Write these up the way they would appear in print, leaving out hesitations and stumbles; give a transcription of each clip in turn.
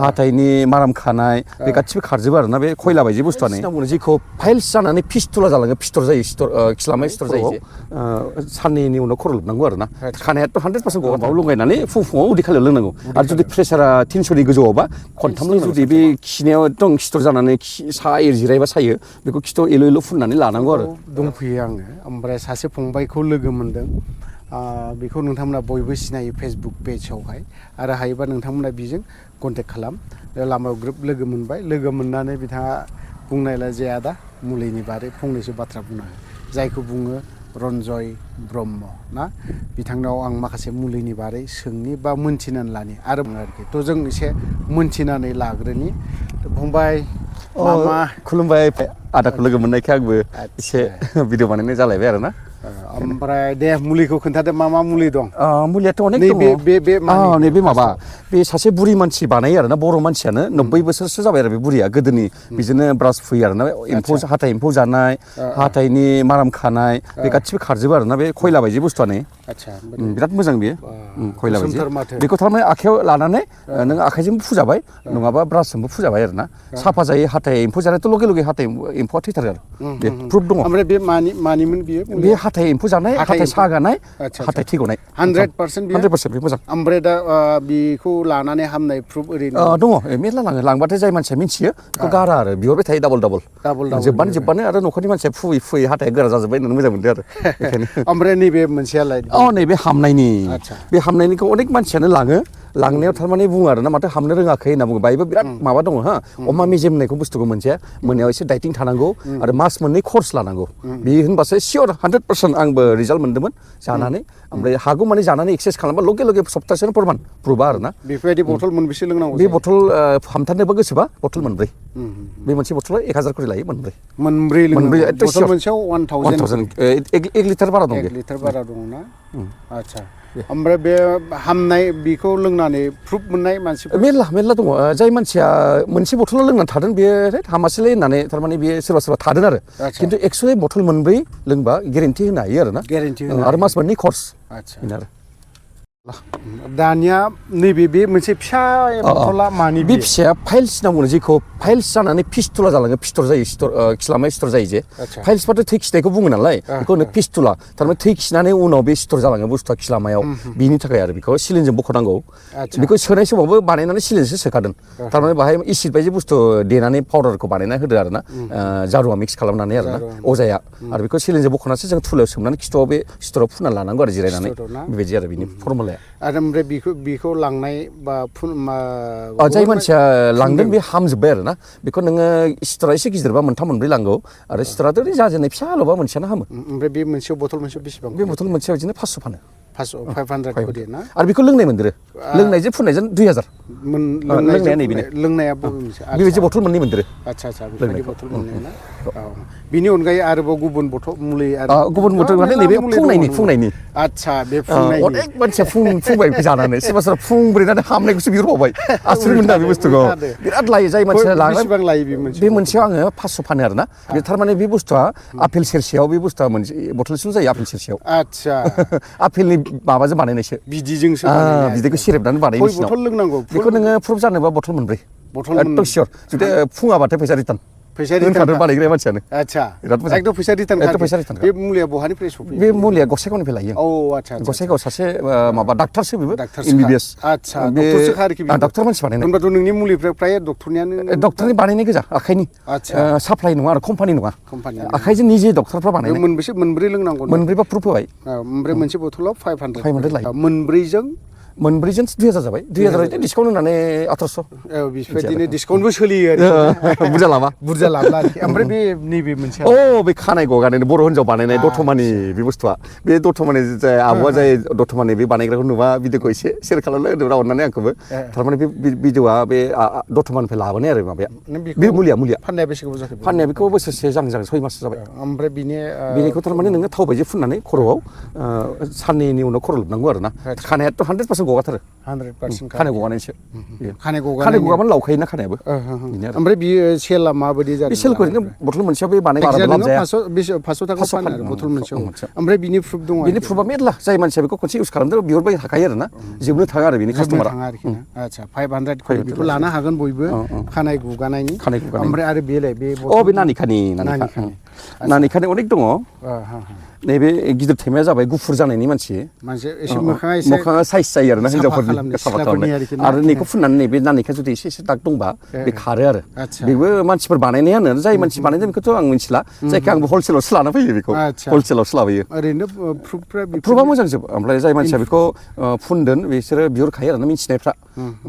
हाथायनि माराम खानाय बे गासिबो खारजोबो आरोना बे खयला बायदि बुस्थुआनो जिखौ फाइल्स जानानै फिस्टुला जालाङो फिस्टर जायो खिलामाय सिथर जायो साननैनि उनाव खर' लोबनांगौ आरोना खानायाथ' 100% गगाबाव लगायनानै फुङाव उदै खालियाव लोंनांगौ आरो जुदि प्रेसारा 300नि गोजौआवबा खनथामल' जुदि बे खिनायाव एकदम सिथर जानानै सायो जिरायबा सायो बेखौ खिथाव एल' फुननानै लानांगौ आरो दंफैयो आङो ओमफ्राय सासे फंबायखौ लोगो मोनदों बेखौ नोंथांमोना बयबो सिनायो फेसबुक पेजआवहाय आरो हायोबा नोंथांमोना बेजों कन्टेक्ट खालाम लामायाव ग्रोब लोगो मोनबाय लोगो मोननानै बिथाङा बुंनायलाय जे आदा मुलिनि बारै फंनैसो बाथ्रा बुंनो जायखौ बुङो रन्जय ब्रह्म ना बिथांनाव आं माखासे मुलिनि बारै सोंनि बा मोनथिनानै लानि आरो थ' जों एसे मोनथिनानै लाग्रोनि फंबाय मामा खुलुमबाय आदाखौ लोगो मोननायखाय आंबो एसे भिडिअ बानायनाय जालायबाय आरोना ओमफ्राय दे मुलिखौ खोन्थादो मा मुलि दं मुलियाथ' अनेक दङ नैबे माबा बे सासे बुरि मानसि बानायो आरोना बर' मानसियानो 90 बोसोरसो जाबाय आरो बे बुरिया गोदोनि बिदिनो ब्रास फुयो आरोना हाथाय एम्फौ जानाय हाथायनि माराम खानाय बे गासिबो खारजोबो आरोना बे खयला बायदि बुस्थुआनो बिराद मोजां बेयो खयला बायदि बेखौ थारमाने आखायाव लानानै नों आखाइजोंबो फुजाबाय नङाबा ब्रासजोंबो फुजाबाय आरोना साफा जायो हाथाय एम्फौ जानायथ' लगे लगे हाथाय एम्फौआ थैथारो आरो बे प्रुफ दङ ओमफ्राय बे मानिमोन बियो बे हाथाय एम्फौ जानाय हाथाय सागानाय हाथाय थैगनाय 100% बे मोजां ओमफ्राय दा बेखौ लानानै हामनाय प्रुफ ओरैनो दङ मेरला लांबाथाय जाय मानसिया मिथियो बेखौ गारा आरो बिहरबाय थायो डाबल जोब्बानो आरो न'खरनि मानसिया फुयै हाथाय गोरा जाजोब्बाय होननानै मोजां मोनदों आरो बेखायनो ओमफ्राय नैबे मोनसेयालाय नैबे हामनायनि बे हामनायनिखौ अनेक मानसियानो लांनायाव थारमाने बुङो आरोना माथो हामनो रोङाखै होनना बुङो बायबो बिराद माबा दङ अमा मेजेम होननायखौ बुस्थुखौ मोनसेया मोनायाव एसे डाइटिं थानांगौ आरो मास मोननै कर्स लानांगौ बे होनबासो सियर 100% आंबो रिजाल्ट मोनदोंमोन जानानै ओमफ्राय हागौ माने जानानै एक्सारसाइस खालामबा लगे सप्तासेनो प्रुफा आरोना बेफोरबायदि बथल मोनबेसे लोंनांगौ बे बथल हामथारनोबा गोसोबा बथल मोनब्रै बे मोनसे बथला 1000 करि लायो मोनब्रै बथल मोनसेयाव 1000 1 लिटार बारा दं 1 लिटार बारा दङ ना आच्छा ओमफ्राय बे हामनाय बेखौ लोंनानै प्रुफ मोननाय मानसि मेरला दङ जाय मानसिया मोनसे बथल लोंनानै थादों बेयो हामासैलै होननानै थारमाने बेयो सोरबा थादों आरो खिन्थु एक्सुवेलि बथल मोनब्रै लोंबा गेरेन्टि होनो हायो आरोना आरो मास मोननै कर्स बेनो आरो दानिया नैबे बे मोनसे फिसा बथला मानि बे फिसाया फाइल्स होनना बुङो जेखौ फाइल्स जानानै फिस्टुला जालाङो फिस्टर जायो खिलामाय सिथर जायो जे फाइल्सबाथ' थै खिनायखौ बुङो नालाय बेखौ होनो फिस्टुला थारमाने थै खिनानै उनाव बे सिथर जालाङो बुस्थुआ खिलामायाव बिनि थाखाय आरो बेखौ सिलिनजों बख'नांगौ बेखौ सोनाय समावबो बानायनानै सिलिनजोंसो सोखादों थारमाने बाहाय एसिड बायदि बुस्थु देनानै पाउडारखौ बानायना होदो आरोना जारुवा मिक्स खालामनानै आरोना अजाया आरो बेखौ सिलिनजों बख'नासो जों थुलायाव सोमनानै खिथुआव बे सिथराव फुनना लानांगौ आरो जिरायनानै बेबायदि आरो बिनि फर्मुलाया आरो ओमफ्राय बेखौ लांनाय बा जाय मानसिया लांदों बे हामजोब्बाय आरोना बेखौ नोङो सिथरा एसे गिदिरबा 3-4 लांगौ आरो सिथराथ' जाजेननाय फिसाल'बा मोनसेयानो हामो ओमफ्राय बे मोनसेयाव बथल मोनसेयाव बेसेबां बे बथल मोनसेयाव बिदिनो 500 फानो 500 करि ना आरो बेखौ लोंनाय मोनदेरो लोंनायजों फुननायजों 2000 लोंनाया नैबे लोंनाया बबे मोनसे बेबायदि बथल मोननै मोनदेरो आच्छा बेबायदि बथल मोननै ना बिनि अनगायै आरोबाव गुबुन बथल मुलि गुबुन बथल माने नैबे फुंनायनि आच्छा बे फुंनायनि अनेक मानसिया फुंबाय फुजानानै सोरबा फुंब्रेनानै हामनायखौसो बिहरबावबाय आसुरित मोनदों बे बुस्थुखौ बिराद लायो जाय मानसिया बेसेबां लायो बे मोनसेयाव आङो 500 फानो आरोना बे थारमाने बे बुस्थुआ आपेल सेरसेयाव बे बुस्थुआ मोनसे बथलसेल' जायो आपेल सेरसेयाव आच्छा आपेलनि माबाजों बानायनायसो बिदिजोंसो बिदैखौ सेरेबनानै बानायो बथल लोंनांगौ बेखौ नोङो प्रुफ जानोबा बथल मोनब्रै एकदम सियर जुदि फुङाबाथाय फैसा रिटार्न बानायग्रा मानसियानो आच्छा एकदम फैसा रिटार्न बे मुलिया बहानिफ्राय सफैयो बे मुलिया गसाइगावनिफ्राय लायो आच्छा गसाइगाव सासे माबा डाक्टारसो बेबो MBBS आच्छा डक्टरसो आरोखि डाक्टार मानसि बानायनाय होनबाथ' नोंनि मुलिफ्रा फ्राय डक्टरनि बानायनाय गोजा आखाइनि साप्लाइ नङा आरो कम्पानि नङा आखाइजों निजे डक्टरफ्रा बानायनाय मोनब्रै लोंनांगौ मोनब्रैबा प्रुफ होबाय ओमफ्राय मोनसे बथलाव 500 लायो मोनब्रैजों 2000 जाबाय 2000 डिसकाउन्ट होनानै 1800 बेबायदिनो डिसकाउन्टबो सोलियो आरो बुरजा लाबा ओमफ्राय बे नैबे मोनसे बे खानाय गगानाय बर' हिनजाव बानायनाय दतमानि बे बुस्थुआ बे दतमानि जाय आब'आ जाय दतमानि बे बानायग्राखौ नुबा भिडिअखौ एसे शेयार खालामना होदों अननानै आंखौबो थारमाने बे भिडिअआ बे दतमानिफ्राय लाबोनाय आरो माबाया बे मुलिया फाननाया बेसे गोबाव जाखो फाननाया बेखौ बोसोरसे जां 6 मास जाबाय ओमफ्राय बिनिखौ थारमाने नोङो थाव बायदि फुननानै खर'आव साननैनि उनाव खर' लोबनांगौ आरोना खानायाथ' 100% गगाथारो 100% खानाय गगानायसो खानाय खानाय गगाबानो लावखायोना खानायाबो ओमफ्राय बियो सेला माबायदि जादों बे सेलखौ ओरैनो बथल मोनसेयाव बे बानाय बारा लाब जाया 500 थाखा फानो आरो बथल मोनसेयाव ओमफ्राय बिनि प्रुफ दङ बिनि प्रुफा मेरला जाय मानसिया बेखौ खनसे इउज खालामदों बिहरबाय थाखायो आरो ना जोबनो थाङा आरो बिनि कास्टमारा थाङा आरोखि ना आदसा 500 बेखौ लानो हागोन बयबो खानाय गुगानायनि ओमफ्राय आरो बेलाय बे बे नानिखानि नानिखानि अनेक दङ नैबे गिदिर थेमाया जाबाय गुफुर जानायनि मानसि एसे मोखाङा साइज जायो आरो ना हिनजावफोरनि साफा खालामनाय आरो नैखौ फुननानै नैबे नानिखा जुदि एसे दाग दंबा बे खारो आरो बेबो मानसिफोर बानायनायानो जाय मानसि बानायदों बेखौथ' आं मिथिला जायखिया आंबो हलसेलावसो लाना फैयो बेखौ हलसेलावसो लाबोयो ओरैनो प्रुफा मोजां जोब ओमफ्राय जाय मानसिया बेखौ फुनदों बिसोरो बिहरखायो आरो ना मिथिनायफ्रा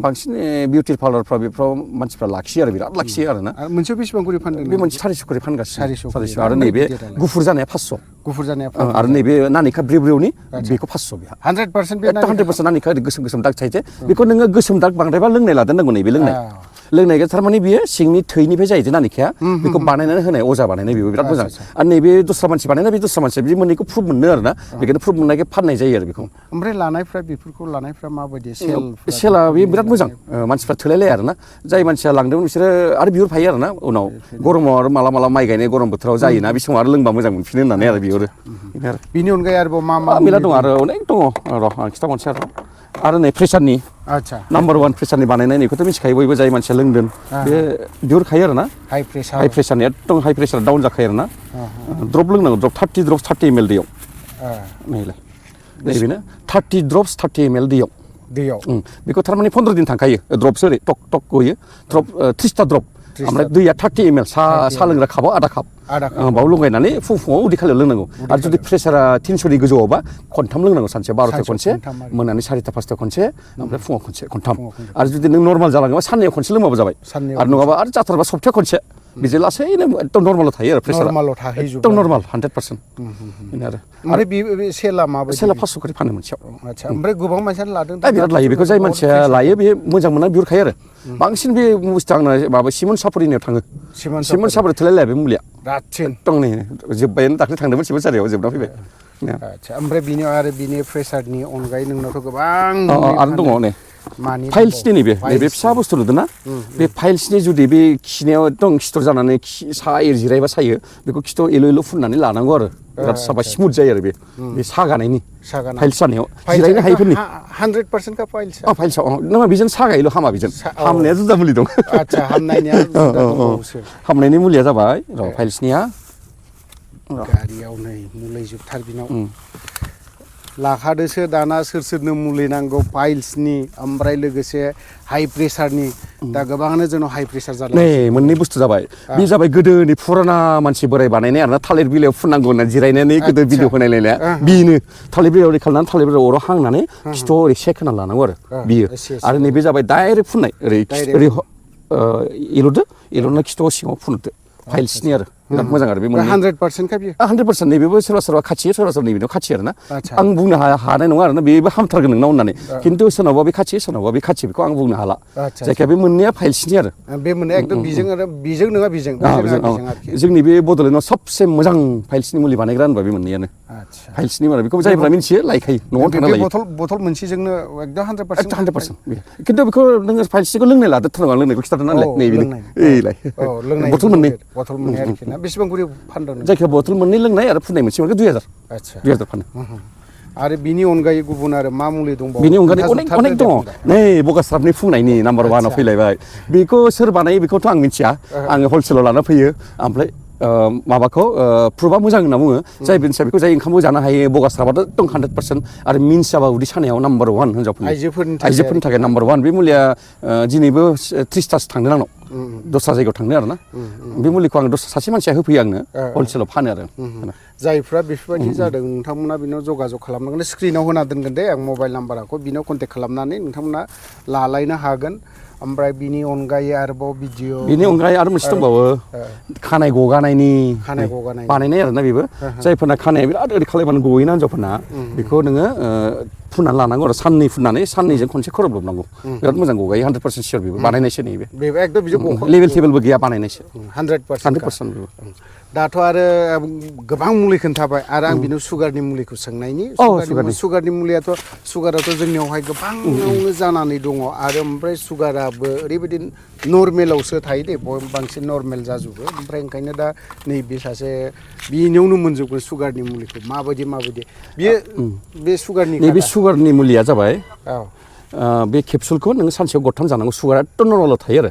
बांसिन बिउटि पार्लारफ्रा बेफ्राव मानसिफ्रा लाखियो आरो बिराद लाखियो आरो ना मोनसेयाव बेसेबां करि फानदों बे मोनसे 400 करि फानगासिनो 400 आरो नैबे गुफुर जानाया 500 गुफुर जानाया आरो नैबे नानिखा ब्रिब्रिउनि बेखौ 500 बेहा 100% बे 100% नानिखा गोसोम दाग थायो बेखौ नोङो गोसोम दाग बांद्रायबा लोंनाय लादेरनांगौ नैबे लोंनायखौ थारमाने बियो सिंनि थैनिफ्राय जायो नानिखाया बेखौ बानायनानै होनाय अजा बानायनाय बेबो बिराद मोजां आरो नैबे दस्रा मानसि बानायनाय बे दस्रा मानसि बे मोननैखौ प्रुफ मोनो आरो ना बेखायनो प्रुफ मोननायखाय फाननाय जायो आरो बेखौ ओमफ्राय बेफोरखौ लानायफ्रा माबायदि सेला बे बिराद मोजां मानसिफ्रा थोलायलाया आरो ना जाय मानसिया लांदोंमोन बिसोरो आरो बिहरफायो आरो ना उनाव गरमाव आरो माला माइ गायनाय गरम बोथोराव जायोना बे समाव आरो लोंबा मोजां मोनफिनो होननानै आरो बिहरो बिनि अनगायै आरोबाव मा मेला दं आरो अनेक दङ र' आं खिथाबावनोसै आरो नै प्रेसारनि नाम्बार 1 प्रेसारनि बानायनाय बेखौथ' मिथिखायो बयबो जाय मानसिया लोंदों बे बिहरखायो आरो ना हाइ प्रेसारनि एकदम हाइ प्रेसार डाउन जाखायो आरो ना ड्रप लोंनांगौ ड्रप 30 ड्रप्स 30 ml दैयाव नैलाय नैबेनो 30 ड्रप्स 30 ml दैयाव बेखौ थारमाने 15 दिन थांखायो ड्रपसो ओरै टक टक गयो ड्रप 30टा ड्रप ओमफ्राय दैया 30 ml सा लोंग्रा कापाव आधा काप बाव लगायनानै फुङाव उदै खालियाव लोंनांगौ आरो जुदि प्रेसारा 300नि गोजौआवबा खनथाम लोंनांगौ सानसेयाव 12था खनसे मोनानि 4था 5था खनसे ओमफ्राय फुङाव खनथाम आरो जुदि नों नर्माल जालाङोबा साननैयाव खनसे लोंबाबो जाबाय आरो नङाबा आरो जाथारबा सप्तायाव खनसे बिदि लासैनो एकदम नर्मालाव थायो आरो प्रेसारा एकदम नर्माल 100% बेनो आरो बे सेला माबायदि सेला 500 करि फानो मोनसेयाव आदसा ओमफ्राय गोबां मानसियानो लादों बिराद लायो बेखौ जाय मानसिया लायो बे मोजां मोनना बिहरखायो आरो बांसिन बे बुस्थुआ आंना माबा सिमन सापरिनियाव थाङो सिमन सापरि थोलायलाया बे मुलिया एकदम नै जोब्बायानो दाख्लै थांदोंमोन सिमन सारियाव जोबना फैबाय आदसा ओमफ्राय बिनि प्रेसारनि अनगायै नोंनावथ' गोबां आरो दङ नै फाइल्सनि नैबे फिसा बुस्थु नुदों ना बे फाइल्सनि जुदि बे खिनायाव एकदम सिथर जानानै जिरायबा सायो बेखौ खिथाव एल' फुननानै लानांगौ आरो बिराद साफा स्मुथ जायो आरो बे सागानायनि फाइल्स जानायाव जिरायनो हायैफोरनि 100% का फाइल्सआव नङा बेजों सागायल' हामा बेजों हामनाया जुदा मुलि दं हामनायनि मुलिया जाबाय र' फाइल्सनिया गारियाव नै मुलि जोबथार बिनाव लाखादोसो दाना सोरनो मुलि नांगौ फाइल्सनि ओमफ्राय लोगोसे हाइ प्रेसारनि दा गोबाङानो जोंनाव हाइ प्रेसार जादों नै मोननै बुस्थु जाबाय बे जाबाय गोदोनि फुराना मानसि बोराय बानायनाय आरोना थालिर बिलाइयाव फुननांगौ होननानै जिरायनानै गोदो भिडिअ होनायलायनाया बेनो थालिर बिलाइयाव ओरै खालामनानै थालिर बिलाइयाव अराव हांनानै खिथुआव ओरै सेक होनानै लानांगौ आरो बियो आरो नैबे जाबाय डाइरेक्ट फुननाय ओरै एल'दो खिथुआव सिङाव फुनदो फाइल्सनि आरो बिराद मोजां आरो बे 100% का बियो 100% नैबेबो सोरबा खाथियो सोरबा नैबेनाव खाथियो आरो ना आं बुंनो हानाय नङा आरो ना बेबो हामथारगोन नोंनाव होननानै खिन्थु सोरनावबा बे खाथियो सोरनावबा बे खाथियो बेखौ आं बुंनो हाला जायखिया बे मोननैया फाइल्सनि आरो बे मोननैया एकदम बिजों नङा बिजों जोंनि बे बड'लेण्डआव सबसे मोजां फाइल्सनि मुलि बानायग्रा होनबा बे मोननैयानो फाइल्सनि माने बेखौ जायफ्रा मिथियो लायखायो न'आव थांना लायो बथल मोनसेजोंनो एकदम 100% खिन्थु बेखौ नोङो फाइल्सनिखौ लोंनाय लादों आं लोंनायखौ खिथादों नालाय नैबेलाय बथल मोननै आरोखि ना बेसेबां करि फानदों जायखिया बथल मोननै लोंनाय आरो फुननाय मोनसे 2000 फानो आरो बिनि अनगायै गुबुन आरो मा मुलि दंबावो बिनि अनगायै अनेक दङ नै बगास्राबनि फुंनायनि नाम्बार 1आव फैलायबाय बेखौ सोर बानायो बेखौथ' आं मिथिया आङो हलसेलाव लाना फैयो ओमफ्राय माबाखौ प्रुफा मोजां होनना बुङो जाय मानसिया बेखौ जाय ओंखामबो जानो हायो बगास्राबाथ' एकदम 100% आरो मिन्स जाबा उदै सानायाव नाम्बार 1 आइजोफोरनि थाखाय नाम्बार 1 बे मुलिया दिनैबो 30थासो थांदों आंनाव दस्रा जायगायाव थांदों आरो ना बे मुलिखौ आं सासे मानसिया होफैयो आंनो हलसेलाव फानो आरो जायफ्रा बेफोरबायदि जादों नोंथांमोना बिनाव जगाजग खालामनांगोन स्क्रिनाव होना दोनगोन दे आं मबाइल नाम्बारखौ बिनाव कन्टेक्ट खालामनानै नोंथांमोना लालायनो हागोन ओमफ्राय बिनि अनगायै आरोबाव बिनि अनगायै आरो मोनसे दंबावो खानाय गगानायनि बानायनाय आरोना बेबो जायफोरना खानाया बिराद ओरै खालायबानो गयोना हिनजावफोरना बेखौ नोङो फुननानै लानांगौ आरो साननै फुननानै साननैजों खनसे खर'बनांगौ बिराद मोजां गगायो 100% सियर बेबो बानायनायसो नैबे बेबो एकदम बिजों लेभेल टेबोलबो गैया बानायनायसो 100% 100% दाथ' आरो गोबां मुलि खोन्थाबाय आरो आं बिनाव सुगारनि मुलिखौ सोंनायनि सुगारनि मुलियाथ' सुगाराथ' जोंनियावहाय गोबाङावनो जानानै दङ आरो ओमफ्राय सुगाराबो ओरैबायदि नर्मेलावसो थायो दे बांसिन नर्मेल जाजोबो ओमफ्राय ओंखायनो दा नैबे सासे बिनियावनो मोनजोबगोन सुगारनि मुलिखौ माबायदि बियो बे सुगारनि नैबे सुगारनि मुलिया जाबाय औ बे केपसुलखौ नोङो सानसेयाव गरथाम जानांगौ सुगारा एकदम नर्मालाव थायो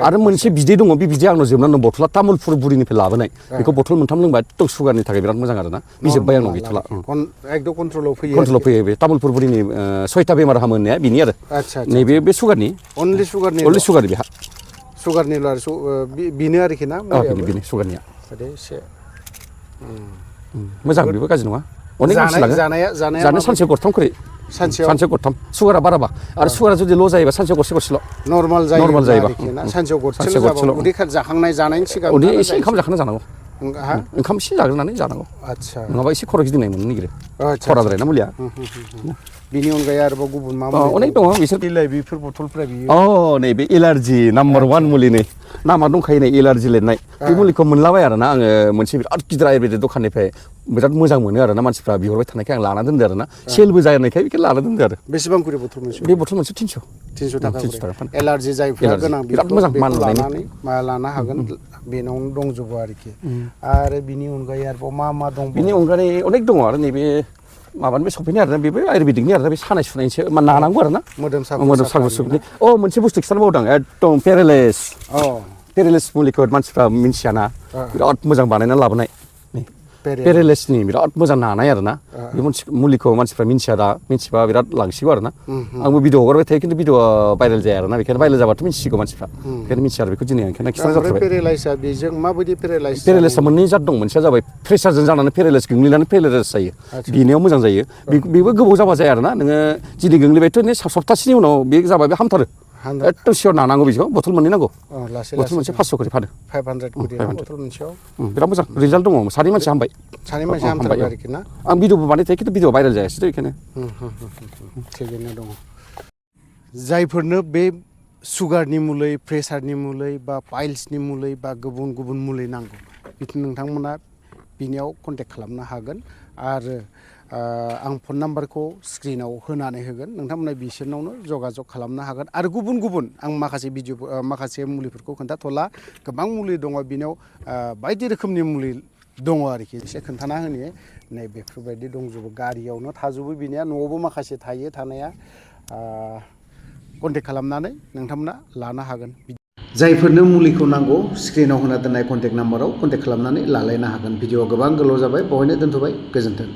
आरो मोनसे बिदै दङ बे बिदैया आंनाव जोबनानै दं बथला तामुलपुर बुरिनिफ्राय लाबोनाय बेखौ बथल मोनथाम लोंबा एकदम सुगारनि थाखाय बिराद मोजां आरोना बिजोब्बाय आंनाव गैथ'ला एकदम कन्ट्रलाव फैयो बे तामुलपुर बुरिनि 6टा बेमार हामो होननाया बिनि आरो नैबे बे सुगारनि अनलि सुगारनि बेहा सुगारनिल' आरो बेनो आरोखि ना बेनो सुगारनिया एसे मोजां बेबो गाज्रि नङा अनेक मानसि लाङो जानो सानसेयाव गरथाम खरि सानसेयाव गरथाम सुगारा बाराबा आरो सुगारा जुदि ल' जायोबा सानसेयाव गरसेल' नर्माल जायोबा सानसेयाव गरसेल' उदै जाखांनाय जानायनि सिगां उदै एसे ओंखाम जाखांना जानांगौ ओंखाम एसे जाग्रोनानै जानांगौ आदसा नङाबा एसे खर' गिदिंनाय मोननो नागिरो खराद्राय ना मुलिया बिनि अनगायै आरोबाव गुबुन मा अनेक दङ बिसोर बिलाइ बेफोर बथलफ्रा बियो नैबे एलार्जि नाम्बार 1 मुलि नै नामा दंखायो नै एलार्जि लिरनाय बे मुलिखौ मोनलाबाय आरोना आङो मोनसे बिराद गिदिर आयुर्वेदिक दखाननिफ्राय बिराद मोजां मोनो आरोना मानसिफ्रा बिहरबाय थानायखाय आं लाना दोनदो आरोना सेलबो जानायखाय बेखौ लाना दोनदो आरो बेसेबां करि बथल मोनसे बे बथल मोनसे 300 थाखा एलार्जि जायफोरा गोनां बिराद मोजां लानानै लानो हागोन बेनावनो दंजोबो आरोखि आरो बिनि अनगायै आरोबाव मा दं बिनि अनगायै अनेक दङ आरो नैबे माबानि बे सफैनाय आरोना बेबो आयुर्वेदिकनि आरोना बे सानाय सुनायनिसो नानांगौ आरोना मोदोम सागु सुगुनि मोनसे बुस्थु खिथानो बावदों एकदम पेरेलाइस मुलिखौ मानसिफ्रा मिन्थियाना बिराद मोजां बानायनानै लाबोनाय पेरेलाइसनि बिराद मोजां नानाय आरोना बे मुलिखौ मानसिफ्रा मिन्थिबा बिराद लांसिगौ आरोना आंबो भिडिअ हगारबाय थायो खिन्थु भिडिअ भाइरेल जाया आरोना बेखायनो भाइरेल जाबाथ' मिन्थिसिगौ मानसिफ्रा बेखायनो मिन्थिया आरो बेखौ दिनै आं खिथानो जाथारबाय पेरेलाइसआ बेजों माबायदि पेरेलाइसआ मोननै जात दं मोनसेया जाबाय प्रेसारजों जानानै पेरेलाइस गोग्लैनानै पेरेलाइस जायो बिनियाव मोजां जायो बेबो गोबाव जाबा जाया आरोना नोङो दिनै गोग्लैबायथ' सप्तासेनि उनाव बे जाबाय बे हामथारो एकदम सियर नानांगौ बेखौ बथल मोननै नांगौ बथल मोनसे 500 करि फानो 500 करि बथल मोनसेयाव बिराद मोजां रिजाल्ट दङ सानै मानसि हामबाय आरोखि ना आं भिडिअबो बानाय थायो खिन्थु भिडिअ भाइरेल जायासै बेखायनो थिगैनो दङ जायफोरनो बे सुगारनि मुलि प्रेसारनि मुलि बा पाइल्सनि मुलि बा गुबुन गुबुन मुलि नांगौ नोंथांमोना बिनियाव कन्टेक्ट खालामनो हागोन आरो आं फन नाम्बारखौ स्क्रिनाव होनानै होगोन नोंथांमोना बिसोरनावनो जगाजग खालामनो हागोन आरो गुबुन आं माखासे मुलिफोरखौ खोन्थाथ'ला गोबां मुलि दङ बिनियाव बायदि रोखोमनि मुलि दङ आरोखि एसे खोन्थाना होनि नै बेफोरबायदि दंजोबो गारियावनो थाजोबो बिनिया न'आवबो माखासे थायो थानाया कन्टेक्ट खालामनानै नोंथांमोना लानो हागोन जायफोरनो मुलिखौ नांगौ स्क्रिनाव होना दोननाय कन्टेक्ट नाम्बाराव कन्टेक्ट खालामनानै लालायनो हागोन भिडिअआ गोबां गोलाव जाबाय बेवहायनो दोनथ'बाय गोजोन्थों